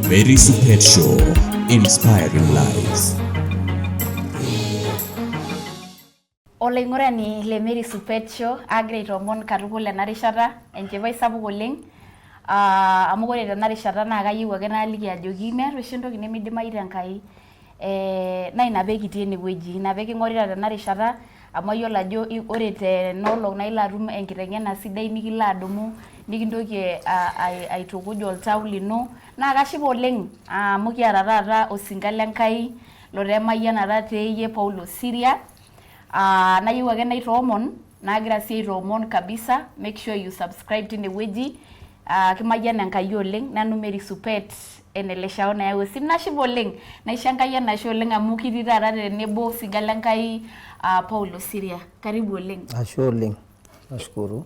Mary Supet Show, inspiring lives. Olaing'urani le Mary Supet Show aagira aitoomon katukul ena rishata enchipai sapuk oleng uh, amu ore tena rishata naa kayieu ake naaliki ajoki meeta oshi entoki nemidimayu te Nkai eh, naa ina pee kitii enewueji ina pee king'orita tena rishata amu ayiolo ajo ore tena olong naa ilo atum enkiteng'ena sidai nikilo adumu nikintoki aitukuj oltau lino naa kashipa oleng amu kiata taata osinka le Nkai lotaa emayianata teeyie Paul Osiria uh, nayieu ake naitoomon nagira sii aitoomon kabisa make sure you subscribe tine wueji uh, kimayian Enkai oleng nanu Mary Supet eneleshao nayau esim nashipa oleng naisho Enkai enashe oleng amu kitii taata tenebo osinka le Nkai uh, Paul Osiria karibu oleng. Ashe oleng, nashukuru.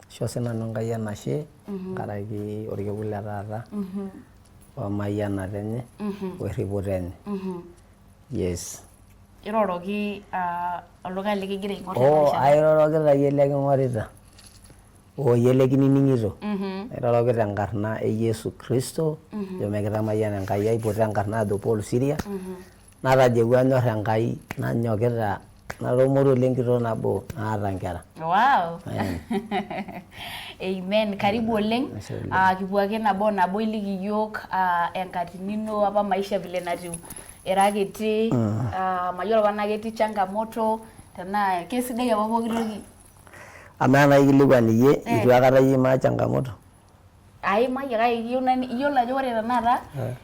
Aisho sinanu Enkai enashe nkaraki orkekun le taata omayianata enye werripoto enye. Yes. Iroroki uh, oltung'ani likigira aing'or tena Oo, rishata. airorokita iyie leking'orita oo iyie lekinining'ito. Airoroki tenkarna e Yesu Kristo ajo mekitamayiana Enkai aipoto enkarna ajo Paul Siria natajeuwua anyorr Enkai nanyokita natomoruo ole nkitok nabo naata nkera. Wow. Amen. Karibu oleng. Ashe oleng. Ah, kipuo ake nabo o nabo iliki iyiook ah, enkatini ino apa maisha vile natiu ira kiti. Ah, mayiolo apa tenaa ketii changamoto tenaa kesidai apa pooki toki. Amaa enaikilikuan iyie itu aikata iyie imaa changamoto? Aimayie kake iyieu nani iyiolo ajo ore tenakata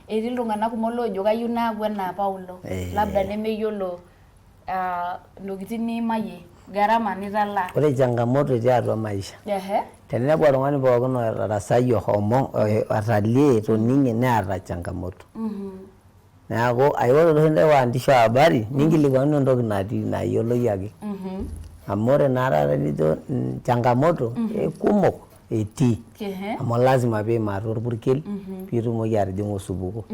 etii iltung'anak kumok loojo kayieu naaku enaa Paulo labda nemeyiolo ah, intokitin niimayie gharama nitalaa. Ore changamoto etii atua maisha. Ehe. Teninepu oltung'ani pookin otarasayie oshomo otalie etoning'e neeta changamoto. Neeku ore oshi intae waandishi wa habari ninkilikuanunu entoki natii nayioloi ake. Amu ore naa taata tenijo changamoto kumok etii amu lazima piimaa atua orpurkel piitumoki atijing'a osupuko.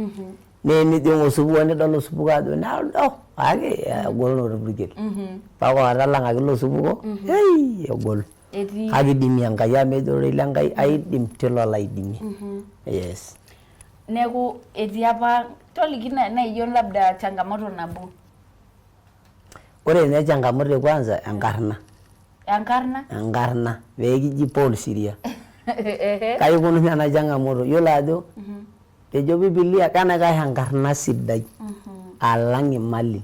Naa enijing osupuko nidol osupuko ajo needo kake egol naa orpurkel. Mpaka otalang'aki ilo supuko hei egol. Kake idimie Enkai amu ejo ororei le Nkai aidim tilo laidimie. Yes. Neeku etii apa toliki naijo labda changamoto nabo. Ore ninye changamoto e kwanza enkarna. Enkarna? Enkarna pee kiji Paul Siria. Kai ikununye ena changamoto? Iyiolo ajo ejo Bibilia kenaikash enkarna sidai alang imali.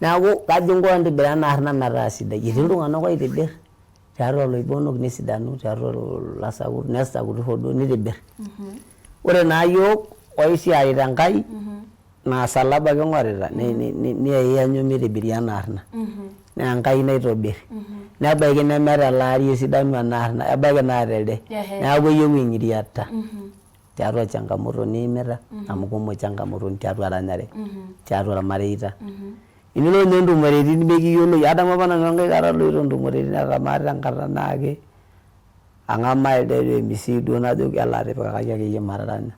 Neeku kaji inko entibira ena arna metaa sidai? Etii iltung'anak oitibir tiatua iloibonok nesidanu tiatua ilasakut nesakutisho duo nitibir. Ore naa iyiok oisiayita Enkai naa osalaba king'orita niyanyu mitibiri ena arna. Naa Enkai naitobir. Nebaiki neme tele ari esidanu ena arna ebaiki naa telde. Neeku eyieu eng'iriata tiatua changamoto niimita amu kumok changamotoni tiatua eranyare, tiatua irmareita. Tenilo ninye intumoritin mekiyioloi, adamu apa nanu enkae kata aloito intumoritin etamaata enkata naake ang'amaa elde MC duo najoki elo atipikakaki akeyie mataranya.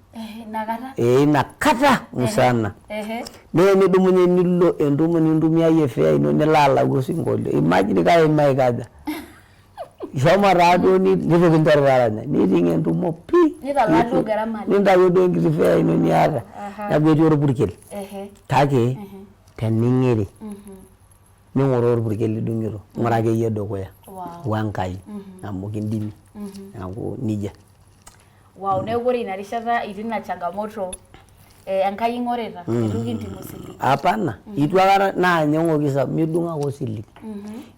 Ee ina kata musana. Naa enidumunye nilo entumo nintumiayie fare ino nilo alau osinkolio, imagine kaima aikaja. Ishomo taa duo nitu kinchori taranya niting entumo pii nintayio duo enkiti fare ino niata neeku etii orpurkel kake tening'iri ning'uraa orpurkel lidung'ito ng'ura akeyie dukuya wenkai amu kindimi neeku nejia. Wow, neeku ore ina rishata itii ina changamoto eh, Enkai ing'orita eitu kintim osiligi. Hapana, itu aikata naa ninye eng'oki sapuk midung ake osiligi.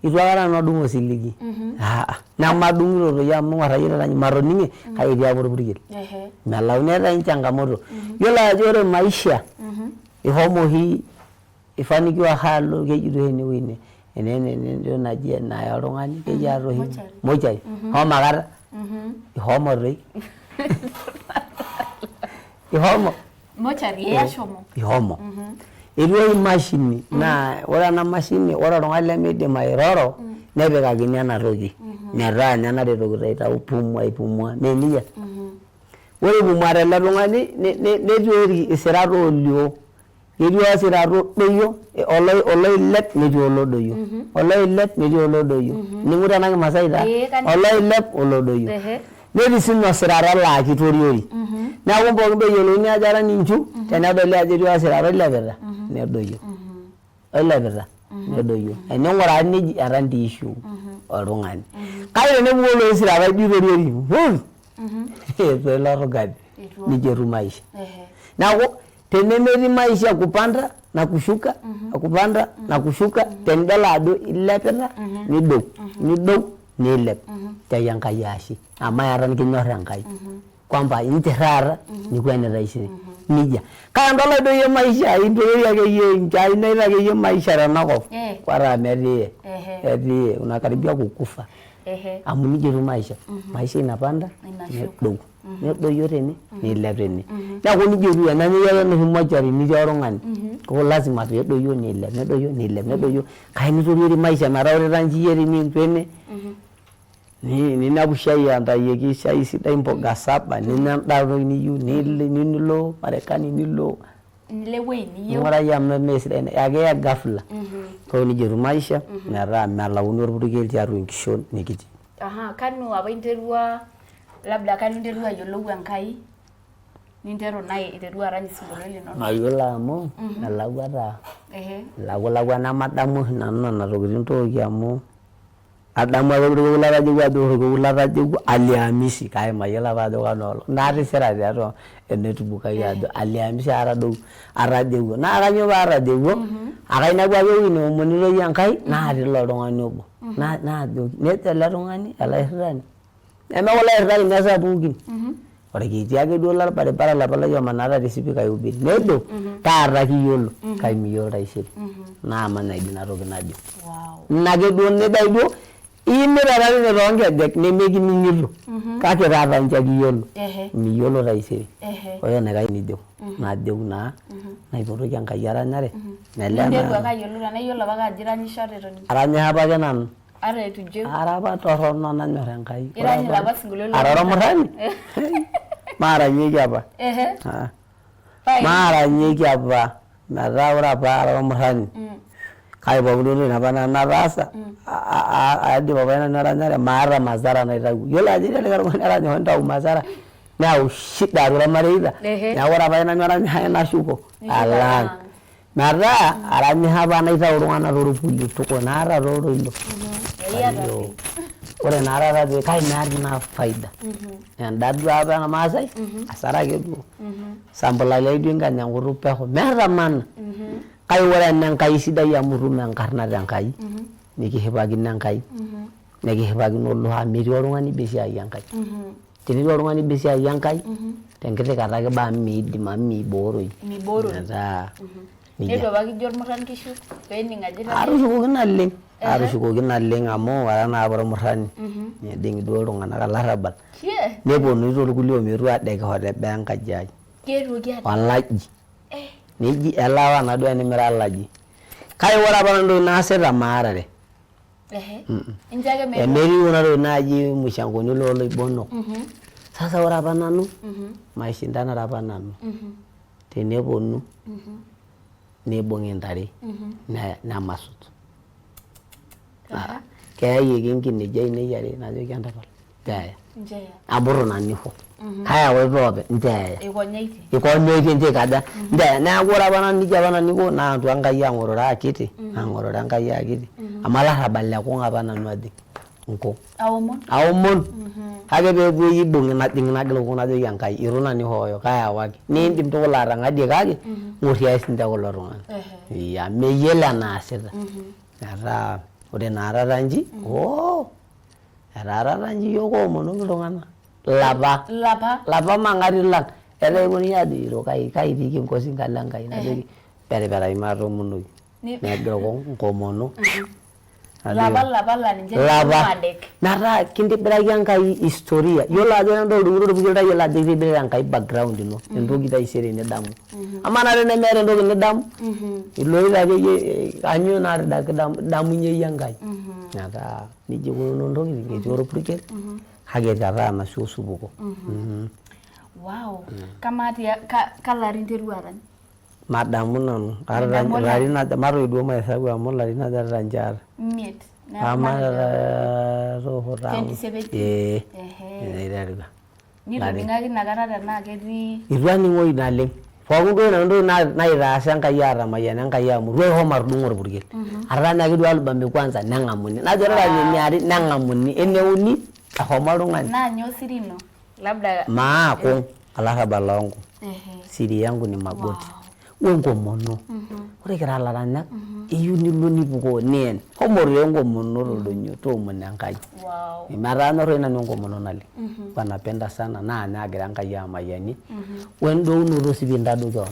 Itu aikata nanu adung osiligi. Aa nemadung'ito toi amu ing'or akeyie taata matoning'e kake etii apa orpurkel. Melauni eetae inchangamoto. Yiolo ajo ore maisha ishomo oshi ifanikiwa ake alo keji doi ene wueji ene naji enaya oltung'ani keyiaa toi mortuary ishomo aikata? Ishomo toi ishomo Mortuary ee ashomo. Ishomo. Etii oshi mashini naa ore ena mashini ore oltung'ani lemeidim airoro nepikakini ena toki metaa ninye naretokito aitau pumu aipumua mee nejia? Ore ipumuata ele tung'ani netii isirat oolio Ketii osirata odoyio, oloilep netii olodoyio, oloilep netii olodoyio. Ining'uto ena kimasai taa? Oloilep olodoyio. Netii sii ninye osirata laa kitoriori. Neeku pookin pee eyiolouni ajo ara ninchu, tenedoli ajo etii osirata oilepita, nedoyio. Oilepita, nedoyio. Ening'urari neji eton dii ishiu oltung'ani. Kake tenepuku oloshi sirata ijo itoriori, wuuj, etua ilo tung'ani. Nejia etiu maisha. Neeku tenemetii maisha kupanda na kushuka, kupanda na kushuka, tenidol ajo ilepita nidou, nidou niilep, tiaki Enkai ashe amu eton kinyorr Enkai kwamba inchir taata nikweni taisere nejia. Kake enidol ajo iyie maisha intoriori akeyie inchainait akeyie maisha tenakop ata metii etii unakaribia kukufa amu nejia etiu maisha, maisha inapanda nedou. Nedoyio tene nilep tene. Neeku nejia etiu enenyai ake enoshi mochari nitii oltung'ani neeku lazima pee edoyio nilep nedoyio nilep nedoyio kake nitoriori maisha metaa ore ita nji iyie teniintu ene ninepu shai entayieki shai sidai mboga saba ninya endaa entoki niyieu nilo Marekani nilo Nilo ewueji niyieu. Ning'urayie amu meesidai ekiya ghafla. Neeku nejia etiu maisha metaa melauni orpurkel tiatua enkishon nikitii. Ahaa, kanu apa interua labda kanu interua ayiolou Enkai ninteru naa aiteru arany isinkolioitin linonok? Mayiolo amu melakua taa. Elakulakua nemadamu oshi nanu nena tokitin toki amu adamu ake orkekun latajeuwua ajo ore orkekun latajeuwua aliamisi kake mayiolo apa ajo kanu olong natisira tiatua enotebook ai ajo aliamisi atadou atajeuwua naa kanyoo pee atajeuwua akainepua ake ewueji neomonitoi Enkai natii ilo tung'ani obo naajoki nejo ele tung'ani ele airritani neme kulo airritak ninye sapukin orkiti ake duo lorbaribara le palai omanaa te sipika eubiri nejo taata kiyiolo kake miyiolo taisere naa manaidi ina toki najo ina ake duo nejo ake duo iimita apa tine toonkejek nemekining'ito kake taata nche ake iyiolo miyiolo taisere ore enaikash nijo najo naa naipotoki Enkai eranyare Ninteru ake ayiolou tenaa iyiolo apake ajo iranyisho ata eton aranyisho apake nanu Ata eitu ijeu. Ara apa torrono nanyor Enkai. Irany ilapa sinkoliotin. Ara ormurrani? Maaranyieki apa. Maaranyieki apa metaa ore apa ara ormurrani kake pooki duo toki apa nanu nataasa aidip apa nanu eranyare maata mazara naitawuo. Iyiolo ajo etii likae tung'ani oranyisho nitau mazara neyau shida atua irmareita neeku ore apake nanu oranyisho nashuko alo ang'. Metaa aranyisho apa naitau iltung'anak torpuli tuko naata taa oltoilo. Ore naa taata pee kake meeta ina faida. Enda duo apa ormaasai asara ake duo. Sampulali duo enkany enkutuk pesho meeta maana. Kake ore ene Nkai sidai amu itum enkarna te Nkai nikishipakino Enkai nikishipakino olosho amu metii oltung'ani oiba esiai Enkai. Tenetii oltung'ani oiba esiai Enkai tenkiti kata ake iba amu miidim amu mibooroyu. Mibooroyu. Metaa nejia. Neitu apa kijo olmurrani nkishu pening ajo itashe? Atushukoki naleng, atushukoki naleng amu ara naa apa olmurrani. Nejing duo iltung'anak olarrabal neponunui toorkulie omeetu aadekisho teboo enkaji ai. Keetuoki aadek? Olaji. Neji elewa naa duo enimira olaji. Kake ore apa nanu entoki naasita maarare. Emetii kuna tokitin naaji mushangoni loo loibonok. Sasa ore apa nanu maishindanare apa nanu. Teneponu neibung'i intare nemasut. Keyayieki nkineji ainei are najoki entapal nchoo eya. Amu itu nanu aisho kake ore pee nchoo eya. Ikonyoitie nchoo ikaja nchoo eya. Neeku ore apa nanu nejia apa nanu aiko naalotu Enkai ang'orore akiti nang'orore Enkai akiti amu olarrabal le kung apa nanu ajing nkung. Aomon. Aomon kake pee epuoi aibung najing nagil kung najoki Enkai itu nanu aishooyo kaewaki niindim tukul atang'adie kake ng'orie ake sininche kulo tung'anak. Amu meyiolo enaasita. Metaa ore naa taata nji oo etaa taata nji iyiok kiomonoki iltung'anak lapa Lapa. lapa mang'ati lang etaa eponunui aajo iro kai kai dii kinko osinka le Nkai najoki periperai matoomonoki negil kung nkomono Lapa lapa laa ninche lapa likipuonu aadek. metaa kintibiraki Enkai historia yiolo ajo ore entoki dung'ito orpurkel tayiolo ajo kitibirita Enkai background ino entoki taisere nidamu. Amaa naa tenemeeta entoki nidamu iloito akeyie kanyoo naa idamunye iyie Enkai. Metaa nejia ikununo ntokitin etii orpurkel kake etetaana sii osupuko. Wow, kamaa kalo ari interua arany? Madamu nanu, ilarin aja matoiduo mahesabu amu ilarin aja taata nche aata. Imiet. Neeku Ama matejo toosho taa 2017. ee Ehe. iterua. Nitoning'o ake inakata tenaa ketii Itu aning'oyu naleng. Pookin duo nanu entoki naitaasa Enkai aatamayiana Enkai amu itu aisho matudung'o orpurkel. Atanya ake duo album e kwanza neng'amuni. Najo taata eniare neng'amuni, ene uni eshomo oltung'ani. Naa nyoo siri ino? Labda Maa kung olarrabal loo nkung. Ehe. Siri yangu ni magoti. We nkomono. Ore kira ilaranyak iyieu nilo nipukoo niyen. Shomo taa enkomono toldonyio toomono Enkai. Wow. Metaa anyor oshi nanu enkomono naleng. Huwa napenda sana naa naagira Enkai amayianie we ndounoto sii pintadou kewon.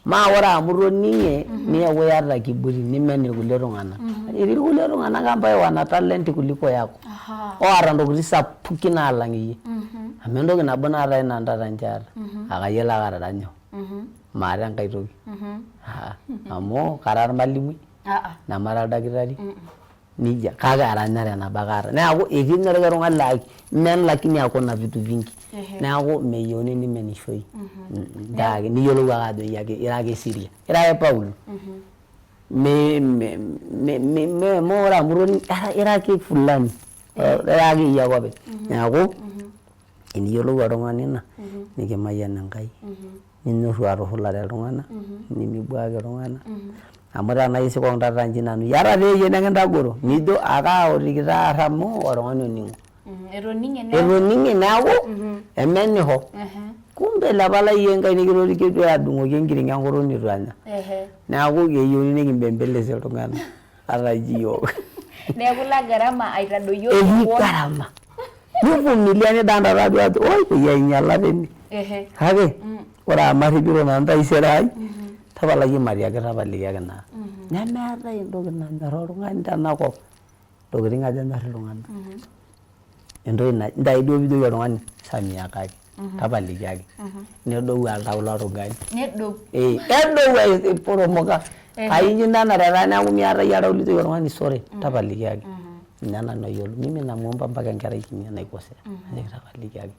Maa ore amu itoning'e niaku iyata kiburi nimen irkulie tung'anak. Etii irkulie tung'anak ambaye wana talent kuliko yako. Oota ntokitin sapukin aalang iyie. Amu entoki nabo naata nanu taata nchoo aata. Akayiolo ake ataranya. Maata enkae toki. Amu kara ormalimui nemara oldakitari. Nejia kake eranyare nabo ake aata. Neeku etii ninye likae tung'ani laa men lakini ako na vitu vingi. Neeku meyieuni nimenishoi. Ntaa ake niyiolou ake ajo iyie ake ira ake siria. Ira ake Paulo. Me ore amu ira ake fulani. Ira ake iyie ake openy. Neeku eniyiolou oltung'ani ina nikimayian Enkai. Ninyorru atushulare iltung'anak nimibuaki iltung'anak amu tenaa isikong taata inji nanu iyata taa eyie nekintagoro nijo ake aotiki taa aar amu oltung'ani oning'o. Etoning'e neeku. Etoning'e neeku emeniho. Kumbe lepalai iyie Enkai nikitorikie duo adung'oki enkiring'o enkutuk nitu enya. Neeku keyieuni nikimbembelesa iltung'anak ata iyiook. Neeku ila gharama aitadoyio Etii gharama. Nivumilia nidolta taduo ajo oi peyie ainyiala tene. Kake ore amu arripito nanu taisere ai tapalaki matiaki tapalikiaki naa. Nemeetae entoki nanyor oltung'ani tenakop ntokitin aja enyor iltung'anak. Entoki naji ntayu duo piijoki oltung'ani samiakaki tapalikiaki nedou oltau loltung'ani. Nedou. Ee edou aipurumuka Kainyi nanare taa neeku miata iyie oltau lijoki oltung'ani sore tapalikiaki. Ninye nanu ayiolo mimi namuomba mpaka enkerai kinyi enaikosea najoki tapalikiaki.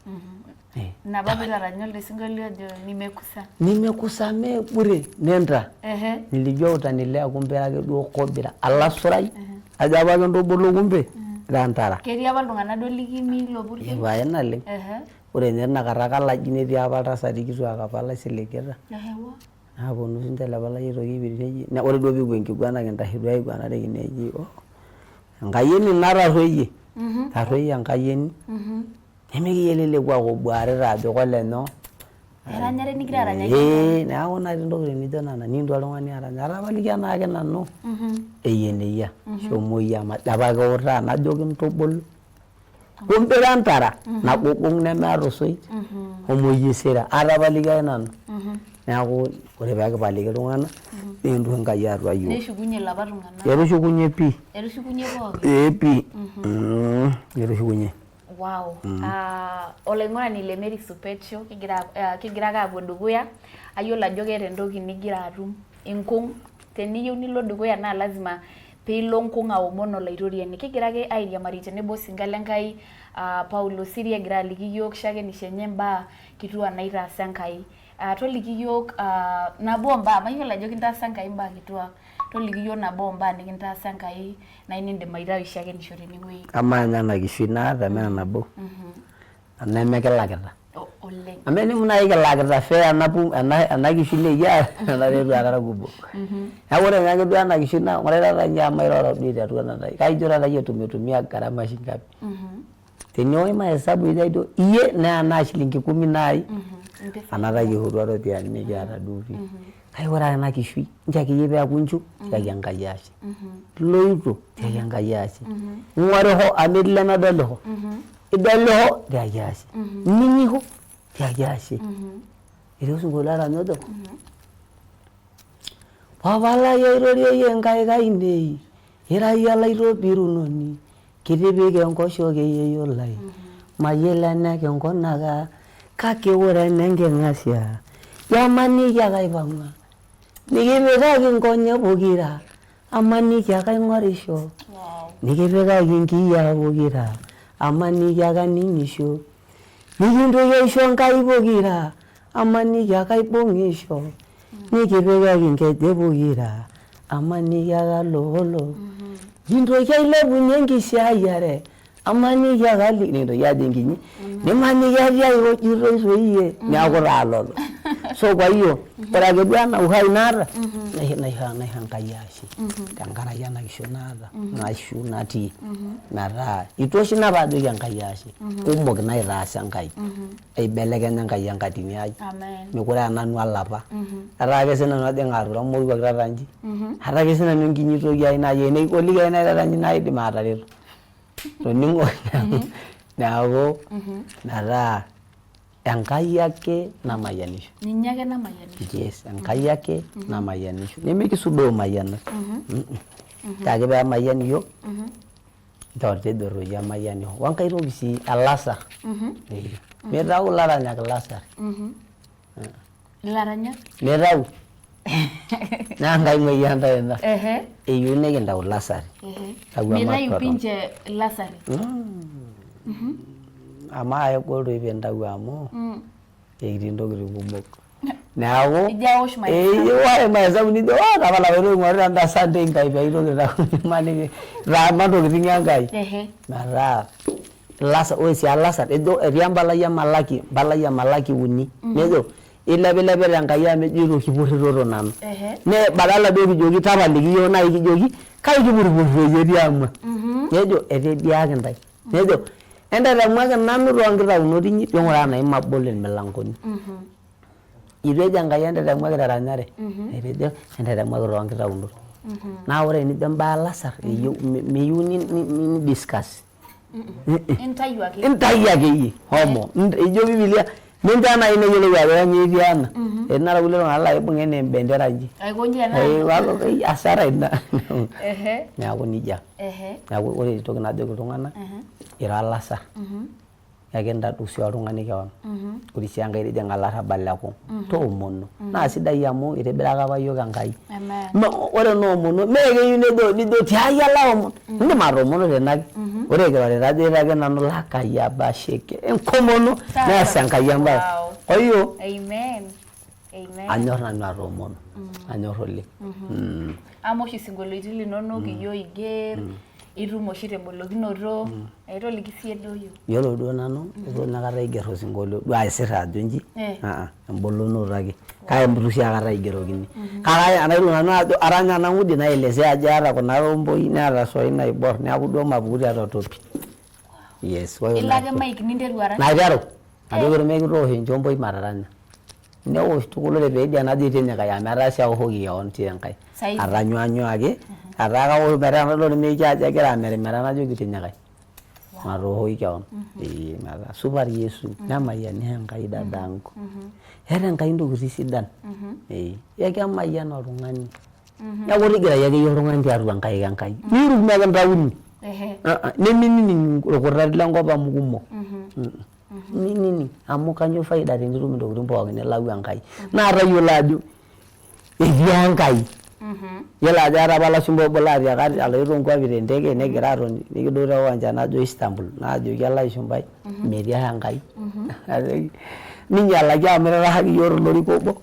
Eh. Ina apa piitaranya elde sinkolio ojo nimekusa. Nimekusamehe bure nenda. Ehe. Nilijua utanilea kumbe ira ake duo kobira alasurai ajo apa kintubulu kumbe ira ntara. Ketii apa iltung'anak duo likimi ilo purkel? Pae naleng. Ehe. Ore ninye tinakata kalaji netii apa iltasati kituak apa laisiligita. Ehe. Naaponu sinche ele palai aitoki aipirisho eji ore duo peepuo enkiguana kintashe duo aiguana tekine eji oh enkayioni ina tarruoyie tarruoyie enkayioni nemikiyiolo ele kuak obuarita ajo kolenyoo Eranyare nigira aranyaki ee neeku natii intokitin nijo nena niintu oltung'ani arany atapalikia naake nanu eyia eneyia shomo iyie amu ajo apa kiutaa najo kintubulu Kumbe ira ntara nagogong nemeeta osoit homo iyie sira atapalikia ake nanu. Neeku ore pee kipaliki iltung'anak nikintur Enkai atua iyiook. Neshukunye ilapa tung'anak. Etushukunye pii. Etushukunye pookin. Ee pii etushukunye. Wow. Ah, olaing'urani le Mary Supet Show kigira kigira ake aapuo dukuya ayiolo ajo keeta entoki nigira atum inkung teniyieu nilo dukuya naa lazima Pee ilo nkung aomon Olaitoriani. Kigira ake airiamari tenebo osinka le Nkai Paulo Siria egira aliki iyiook shakenisho enye imbaa kituak naitaasa Enkai. Toliki iyiook nabo oo mbaa, mayiolo ajo kintaasa Enkai imbaa kituak, toliki iyiook nabo oo mbaa nikintaasa Enkai nai nindim aitayu shakenisho tene wueji. Amaa ninye ena kishui naata mee nabo nemikilakita. Oleng. Amu enimu naaji kilakita fare ena kishui nikiata enare eitu aikata kibok. Neeku ore ninye ake duo ena kishui naa ore taata ninye amu mairoro duo aiteru ena kaijo taata iyie tumetumia gharama shingapi. Teniwosh mahesabu ijo iyie naa enaa shilingi kumi naaji ena ropiyiani nikiata duo pii. Kake ore ena kishui nchoo akeyie peeku inchiu tiaki Enkai ashe. Iloito tiaki Enkai ashe. Ing'oriho amu metii lemedolisho. Idolisho tiaki ashe. Ining'isho tiaki ashe. Etii osinkolio oranya ojo papa lai airorieyie nkaik ainei ira iyie olaitobirunoni Kitipika enkoshoke yeyio lai mayiolo enekinkunaka kake ore enenking'asia amaniki ake aipang'a nikipikaki nkonyek pokira amaniki ake aing'orisho nikipikaki nkiyiaa pokira amaniki ake aning'isho nikintoki aisho nkaik pokira amaniki ake aibung'isho nikipikaki nkejek pokira amaniki ake aloolo. Kintoki ailepunye enkisiayiare amaniki ake aliki nikintoki ajo enkinyi nimaniki atii ai ojitoi toi iyie neeku taa lolo. So kwa hiyo ore ake duo ena uhai naata naisho naisho naisho Enkai ashe tenkaraki ena kishon naata ashu natii metaa itu oshi nanu ajoki Enkai ashe kumok naitaasa Enkai. Eibelekenya Enkai enkatini ai. Amen. Mekure aa nanu olapa. Etaa ake sinanu ajing atua moruak taata nji. Etaa ake sinanu enkinyi toki ai nai enegoliki ake nai taata nji naidim atareto. Toning'o neeku metaa Enkai ake namayianisho. Ninye ake namayianisho. Yes, Enkai ake namayianisho. Nemekisudoo imayianat. Ore ake pee emayian iyiok Ntotejo toi emayianisho. Wa nkae toki sii elasar. Ee. Mitau ilaranyak ilasari. Ilaranyak? Mitau. Naa Enkai moyian taa ina. Ehe. Eyieu nikintau ilasari. Ehe. Tau Mitayu ematua pii ninche ilasari. Amaa kegol toi piintau amu ekitii intokitin kumok. Neeku Ijo aosh mahesabu. eh, ore mahesabu nijo oh tapala paitoki aing'oru tenda Sunday Enkai paitoki aitau imaniki itaama intokitin Enkai. Ehe. Metaa ilasa ore sii olasar ejo etii empalai e Malaki empalai e Malaki uni nejo ilepilepita Enkai amu ejoito kipurritoto nanu. Ehe. Nee badala duo kijoki tapaliki iyiook naa ekijoki kai kipurripurrito iyie tiamua. Nejo etediaki intae. Nejo, Entatamuaki nanu too nkitaunot inyi pee ing'uraa tenaa mabol irmilangoni. Eitu ejo Enkai entatamuaki teranyare, etejo entatamuaki too nkitaunot. Naa ore enijo imbaa olasar meyieu ni discuss. Intayu ake. Intayu akeyie homo. Ejo bibilia mincho naaji neyiolou ajo kainyoo etii ena. Etii naa irkulie tung'anak laa kibung enaa embendera inji. Aikonji tenakata. Hasara ina. Ehe. Neeku nejia. Ehe. Neeku ore entoki najoki iltung'anak ira olasar ekintadou sii oltung'ani kewon. Ore sii enkae tijing'a olarrabal le kung toomono. Naa sidai amu itibiraka apa iyiook Enkai. Amen. Ore ena omono mee keyieu nejo nijo tiai alo aomon. Indim atoomono tene ake. Ore kirorita ajoito ake nanu lakayabasheke enkomono nees Enkai embae. Wow. Kwa hiyo Amen. Amen. anyorr nanu atoomono. Anyorr oleng. Amaa oshi isinkolioitin linonok iyie oiger, itum oshi tembolokinoto, toliki siiyie duo iyiok. Yiolo duo nanu eitu aikata aiger osinkolio duo aisir ajo inji embolonoto ake kake eitu oshi aikata aigerokini. Kake tenaiteru nanu ajo aranya ena ngudi naielezea ajo eeta kuna romboi neeta iswai naibor neeku duo mapuku tiatua topic. Yes. Ilo ake mic ninteru arany. Naiteru ajoki ormeek toosho enchomboi mataranya. Newosh tukul ore peejo najo aitinyikaki amu etaa sii aoshoki keon sii enkae. Saizi. Atanyuanyua ake etaa kaosh metaa tenadol ormeek ajo egira amerimera najoki tinyikai matooshoki keon. Ee metaa supat Yesu nemayianisho Enkai dadangu. Eeta Enkai intokitin sidan ee ekemayian oltung'ani. Neeku tigirai akeyie oltung'ani tiatua nkaik Enkai. Miiruk mekintauni. Neminining irkurtat lenkop amu kumok. Ninining amu kanyoo faida tenitum intokitin pookin nilau Enkai. Naa tayiolo ajo etii Enkai. Yiolo ajo eeta apa olashumba obo latiaka aloito nkuapi tenteke negira atoni nikidou te kiwanja najo Istanbul naajoki ele ashumbai metii ake Enkai. Najoki minyialaki amu itirishaki iyiok tolorika obo.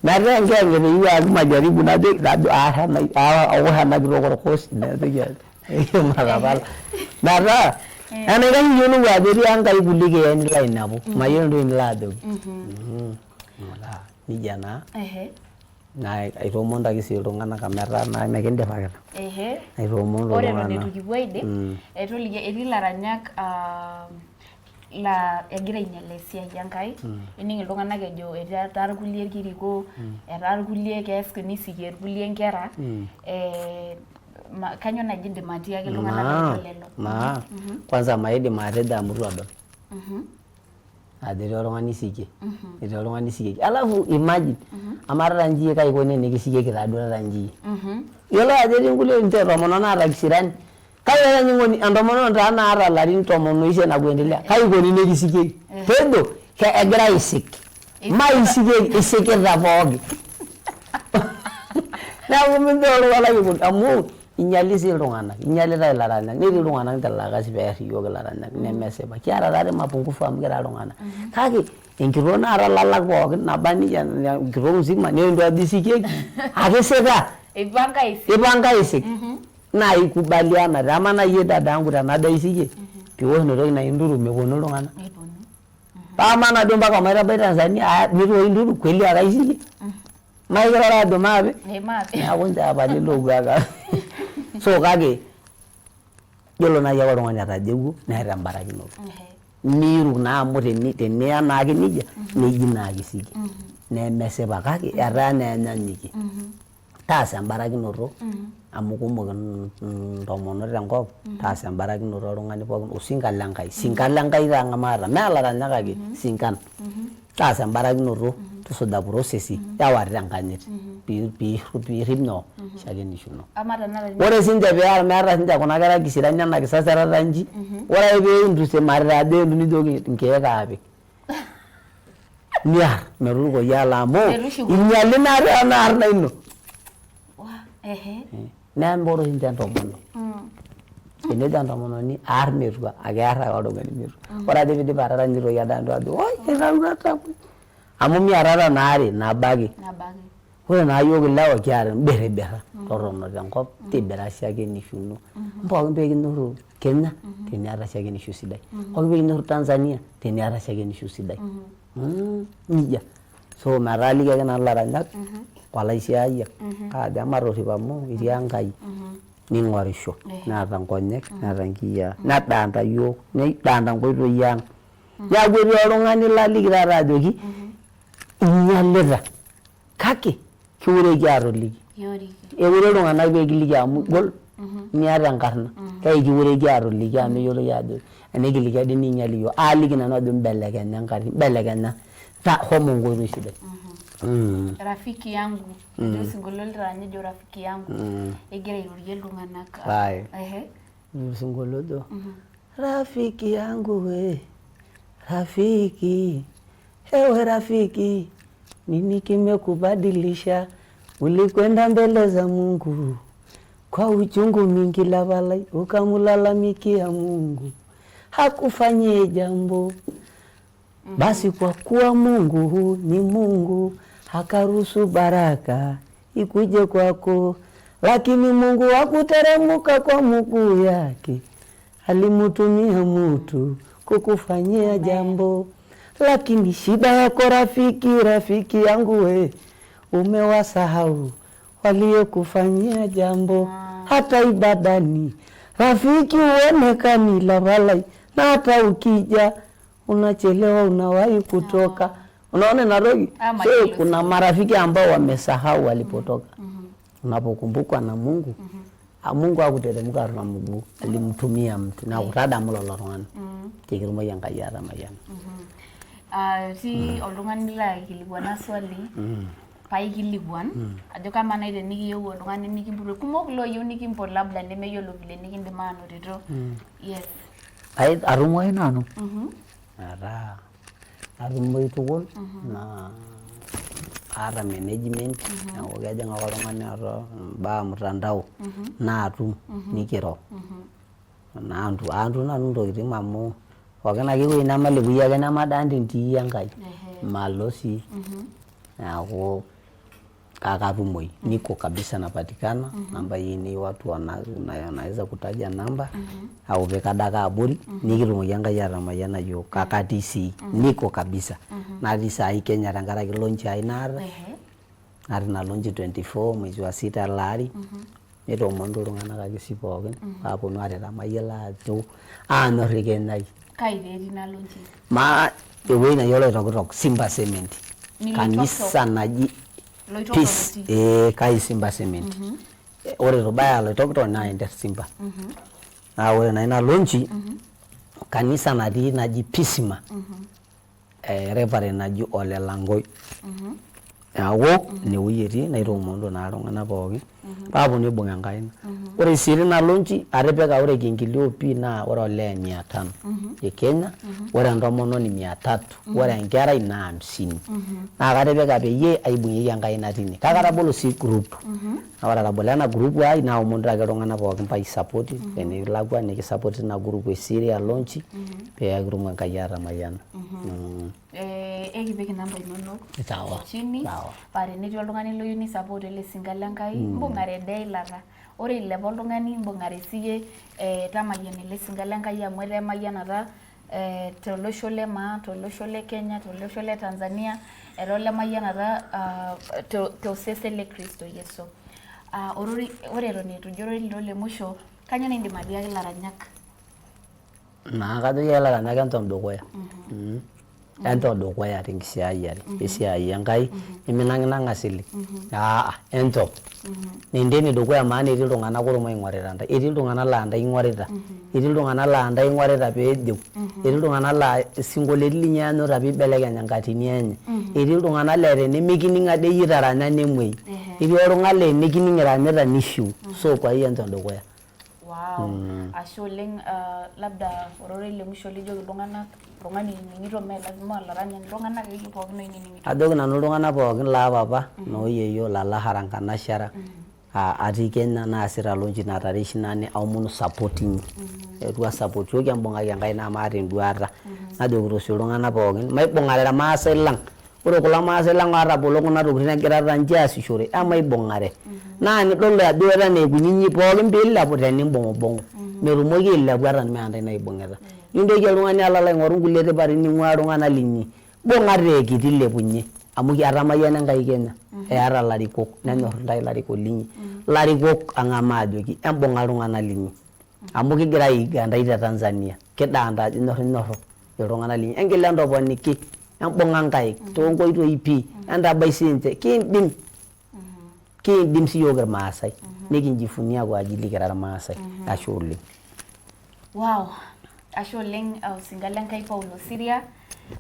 Metaa enkiyang'et eyieu ayaki majaribu najo najo aar aosh ena kitok orkus najoki matapala metaa enaikash iyiolou ajo etii Enkai kuliko iyie enilo ainepu mayiolo entoki nilo ajoki metaa nejia naa naa aitoomono ake sii iltung'anak amu etaa naa mekindipakita aitoomono Ore eton iltung'anak eitu kipuo aidip toliki etii ilaranyak laa egira ainyialaa esiai Enkai ining iltung'anak ejo etaa irkulie irkiriko etaa irkulie kees nisikie irkulie inkera kanyoo naaji indim atiaki iltung'anak laijo lelo? Maa kwanza maidim atejo amu itu adol ajo etii oltung'ani sikie etii oltung'ani sikieki alafu imagine amaa taata nji iyie kai ikoni tenikisikieki taaduo taata nji iyie iyiolo ajo etii nkulie tomonok naata kisirani Kake ore olainining'oni entomononi taa naata ilarin tomon oisiet na kuendelea kai ikoni nekisikieki? Tejo egira aisik. Maisikieki isikita pooki. Neeku mincho iltung'anak iko amu inyiali sii iltung'anak, inyialitae ilaranyak netii iltung'anak ninche laa kasi peer iyiook ilaranyak nemesipa. Kiata taatoi mapungufu amu kira iltung'anak kake enkitok naata ilalak pookin naba nejia enkitok mzima neentu ajo isikieki ake isika. Ipanga aisik. Ipanga aisik. Naa ikubalianate amaa naaji iyie dada yangu tenadaisi iyie piwosh ina toki naji nduru meponu iltung'anak. Paa amaa naaduo mpaka omaitabai Tanzania aya mitooi nduru kweli akaisi iyie? Maikiroro aajo maape. Neeku nchoo epali ilo kuak. So kake yiolo naaji ake oltung'ani atajeuo neeta embarakinoto. Miiruk naa amu teniya naake nejia neji naake sikie. Nemesipa kake etaa naa enyanyikie. Taasa embarakinoto amu kumok intomonok tenkop, taasa embarakinoto oltung'ani pookin osinka le Nkai, sinka le Nkai taa maata, mee ilaranyak kake sinkan. Taasa embarakinoto, tusuja process yawa tenkanyit piirrip nyoo shakenisho ino. Ore sinche pee meeta sinche kuna kera kisirani ena kisasa e taata inji, ore ake pee intusimarita ajo eentu nijoki inkeek aapik. Niar meturukoyu alo amu inyiali naatoi ena arna ino. Nemeoro sinche entomonok. Tenejo entomononi aar metua, akear ake oltung'ani metua. Ore ake piidip atara nitoki ade alotu ajo woi airorua amu miatata naa are nabo ake. Ore naa iyiook ilewa kiata imbirribirra totona tenkop tibira shakenisho ino. Pookin pee kinyorru Kenya teniata shakenisho sidai. Pookin pee kinyorru Tanzania teniata shakenisho sidai. Nejia. So metaa aliki ake nanu ilaranyak olaisiayiak ajo ematorrip amu etii Enkai ning'orisho neeta nkonyek neeta nkiyiaa nedaanta iyiook nedaanta nkoitoi ang'. Neeku etii oltung'ani laliki taata ajoki inyialita kake kiureki aatoliki. Eure iltung'anak pee kiliki amu igol miata enkarna kake kiureki aatoliki amu eyioloi ajo enikiliki ade ninyial iyiook. Aaliki nanu ajo mbelekenya enkati, mbelekenya shomo enkoitoi sidai. Rafiki yangu etii osinkolio litaranya ojo rafiki yangu egira airorie iltung'anak. Osinkolio ojo rafiki yangu we rafiki ewe rafiki nini kimekubadilisha ulikwenda mbele za Mungu kwa uchungu mingi lavalai ukamulalamikia Mungu hakufanyie jambo basi kwa kuwa Mungu ni Mungu akaruhusu baraka ikuje kwako, lakini Mungu hakuteremka kwa mguu yake, alimutumia mutu kukufanyia jambo. Lakini shida yako rafiki, rafiki yangu we, umewasahau waliokufanyia jambo. Hata ibadani rafiki huonekani lavalai, na hata ukija unachelewa, unawahi kutoka. Unaona ina toki? So kuna marafiki ambao wamesahau walipotoka. Unapokumbukwa na Mungu, Mungu hakuteremka na mguu, alimtumia mtu na kutadamu lelo tung'anak. Kekitumoki Enkai atamayiana. Etii oltung'ani laikilikuana swali paikilikuan ajo kamaa naaji tenikiyieu oltung'ani nikimpot, kumok ilooyieu nikimpot labda nemeyiolo vile nikindim aanotito. Yes. Atumoyu nanu metaa atumoyu tukul naa aata management neeku kejing ake oltung'ani atua imbaa mtandao naatum nikiro. Naantu nanu intokitin amu pookin ake ewueji nemalekui ake nemadolta entii Enkai malo sii neeku kake atumoyu niko kabisa napatikana nambai ainei watu wanaweza kutaja namba au ipik adake abori nikitumoki Enkai atamayiana iyiook kake atii sii niko kabisa natii saai Kenya tenkaraki launch ai naata natii ina launch 24 mwezi wa sita ele ari nitoomonito iltung'anak ake sii pookin paaponu aaret amu ayiolo ajo aanyor Kenyai. Kai taa etii ina launch? Maa ewueji naji Oloitokitok Simba Cement kanisa naji Peace ee kai Simba Cement. Ore eitu ibaya Oloitokitok naa inter Simba. Naa ore naa ina launch kanisa natii naji Pisima reverend naji Ole Langoi. Neeku ine wueji etii naitoomonito naa iltung'anak pookin paaponu aibung' enkaina. Ore sii tina launch atipika ore kiingilio pii naa ore olee mia tano e Kenya, ore entomononi mia tatu, ore enkerai naa hamsini. Naa katipika peyie aibung'ieki enkaina tine. Kake atabolo sii group. Naa ore atabolo ena group ai naomonito ake iltung'anak pookin pai support tenilakua niki support tina group e siri e launch pee kitum Enkai atamayiana. Ekipik inamba inonok Sawa. chini Sawa. paa tenetii oltung'ani loyieu ni support ele sinka le Nkai mbung'are eda ilata. Ore ilepa oltung'ani imbung'are siye eh, tamayiana ele sinka le Nkai amu etaa emayianata eh, tolosho le maa, tolosho le Kenya, tolosho le Tanzania, etaa olemayianata ah, tosesen le Kristo Yesu. Ah, ororei ore eton eitu ijo ororei lino le musho, kanyoo naa indim atiaki ilaranyak? Naa kajoki ake ilaranyak enchom dukuya. Enchom dukuya tenkisiayiare esiai Enkai niminang'inang'a asilig aa enchom. Nendeni dukuya maana etii iltung'anak kurum oing'orita intae, etii iltung'anak laa intae ing'orita, etii iltung'anak laa intae ing'orita pee ejeu, etii iltung'anak laa isinkolioitin linyi eanyita pee ibelekeny enkatini enye, etii iltung'anak laa tenemikining ade iyie itaranya nemuoi, etii oltung'ani laa enikining iranyita nishiu. So kwa hiyo enchom dukuya. Wow, ashe oleng labda ororei le musho lijoki iltung'anak, oltung'ani oinining'ito mee lazima olaranyani, iltung'anak akeyie pookin oinining'ito. Ajoki nanu iltung'anak pookin loo papa noo yieyio lalahara nkanashara atii Kenya naasita launch ina tarehe ishirini na nane aomonu support inyi. Etu aisapotioki embung'aki enkaina amu aata enduata. Najokito sii iltung'anak pookin maibung'are irmaasai lang. Ore kulo maasai lang ootabolo kuna tokitin egira taata ninche aasishore emaibung'are. Naa nidol ajo eton aa kunyinyik pookin pee ilepu tenimbung'ubung'u. Metumoki ailepu ata mee ntae naibung'ita. Mintoki oltung'ani alo aing'oru nkulie tipati ning'ua iltung'anak linyi. Mbung'a etaa ekiti ilepunye amu etamayiana Enkai Kenya eeta ilarikok nenyor intae ilarikok linyi. Ilarikok ang'amaa ajoki embung'a iltung'anak linyi amu kigira aiiga intae te Tanzania kidolta ajo inyorrinyorro iltung'anak linyi. Engila entoponiki embung'a nkaik too nkoitoi pii entabai siinche kiindim kiindim siyiok irmaasai nikinjifunia kwa ajili kira irmaasai ashe oleng. Wow, ashe oleng osinka le Nkai Paul Osiria,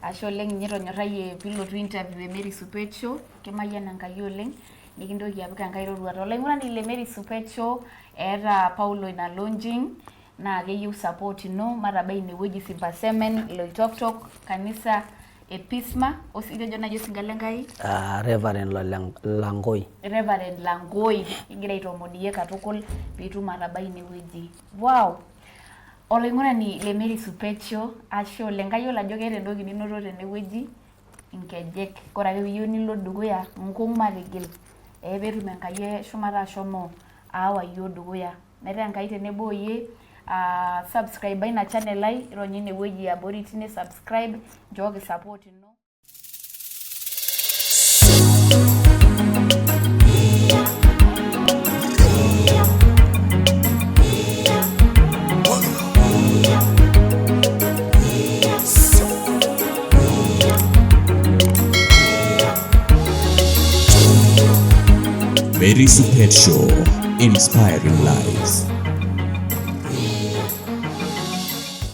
ashe oleng ninye itonyorrayie pilotu interview e Mary Supet Show, kemayian Enkai oleng nikintoki apik enkae roruata. Olaing'urani le Mary Supet Show eeta Paulo ina launching naa keyieu support ino matabai inewueji Simba Semen, Loitoktok, kanisa e Pisma, itejo naaji osinka le Nkai? Ah, Reverend Langoi. Reverend Langoi, kigira aitoomon iyie katukul piitum atabai inewueji. Wow! Olaing'urani le Mary Supet Show, ashe oleng. Kayiolo ajo keeta entoki ninoto tenewueji, inkejek. Ore ake piyieu nilo dukuya, nkung matigil. Ee peetum Enkai eshumata ashomo aawa iyiook dukuya. Metaa Enkai tenebo oyie. Subscribe ina channel ai, ironya ine wueji abori tine subscribe, nchooki support ino. Mary Supet Show, inspiring lives.